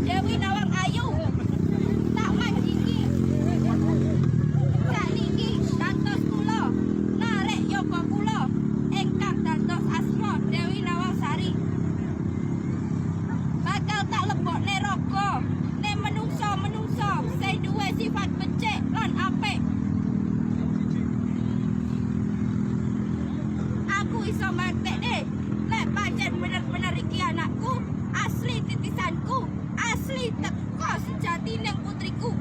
Dewi Nawang Ayu tak manjingi. Sakniki dados kula narek yoga kula ingkang dados asma Dewi Nawang Sari. Bakal tak lebokne raga ne menungso-menungso sing duwe sifat becik lan apik. Aku iso mbuktekne lek pancen bener-bener iki anakku, asli titisanku, asli teko sejatine putriku.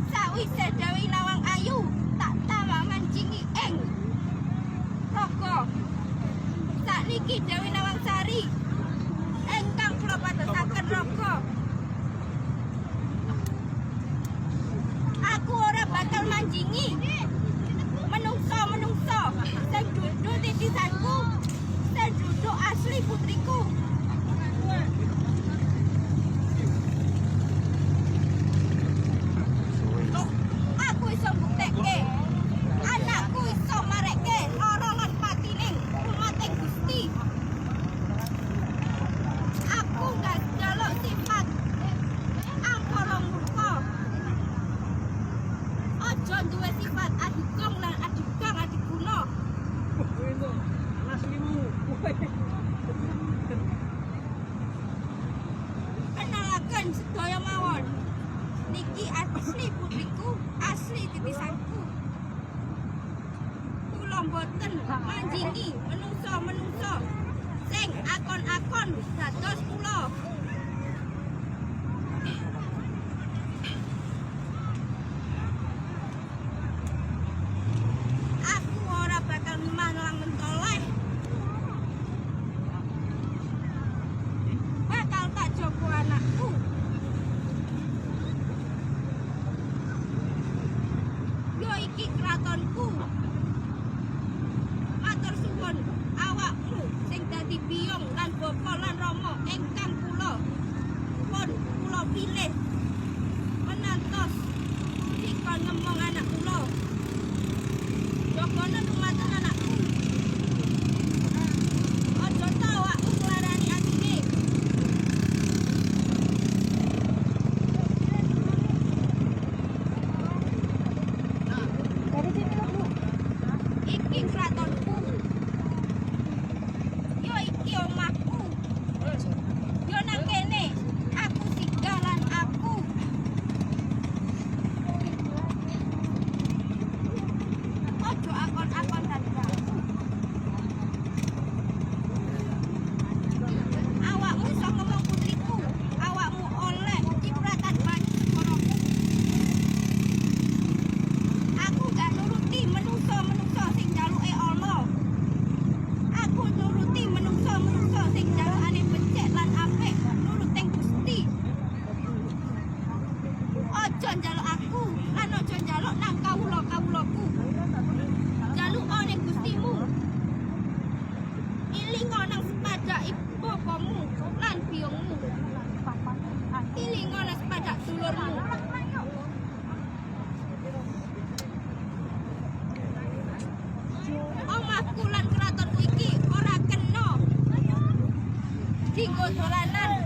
Sawise Dewi Nawang Ayu tak tambah manjingi ing raga. Sakniki Dewi Nawang Sari ingkang kula padosaken raga. Aku ora bakal manjingi menungso-menungso sing dudu titisanku, sing dudu asli putriku. Aku iso mbuktekke anakku iso marekke lara lan patining umating Gusti. Aku gak njaluk sifat angkara murka. Aja duwe sifat adigong lan adigang adiguna. Kenalaken sedaya mawon. Niki asli putriku, asli titisanku. Kula mboten manjingi menungso-menungso sing akon-akon dados kula. Aku ora bakal malang mentoleh. Bakal tak jogo anakku. Yo iki kratonku. Matur suwun awakmu sing dadi biyung lan bapa lan rama ingkang kula pun kula pilih menantos dikon ngemong anak kula. Jogono dumateng anakku. Aja tau awakmu nglarani atine. Dari sini loh, Bu. Iki kratonku. Yo iki omahku. Yo nang kene aku singgah lan aku. Ojo akon-akon dadi aku. Awakmu iso ngomong putriku, awakmu oleh cipratan banyu segaraku. Aku gak nuruti menungso-menungso sing jaluke Allah. Aku nuruti menungso-menungso sing jalukane becik lan apik, nurut ing Gusti. Aja njaluk aku lan aja njaluk nang kawula-kawulaku. Jaluk ning Gustimu. Ilingo nang sepadak ibu bapamu lan biyungmu. Ilingo nang sepadak dulurmu. Omahku lan keratonku iki ora kena dinggo dolanan.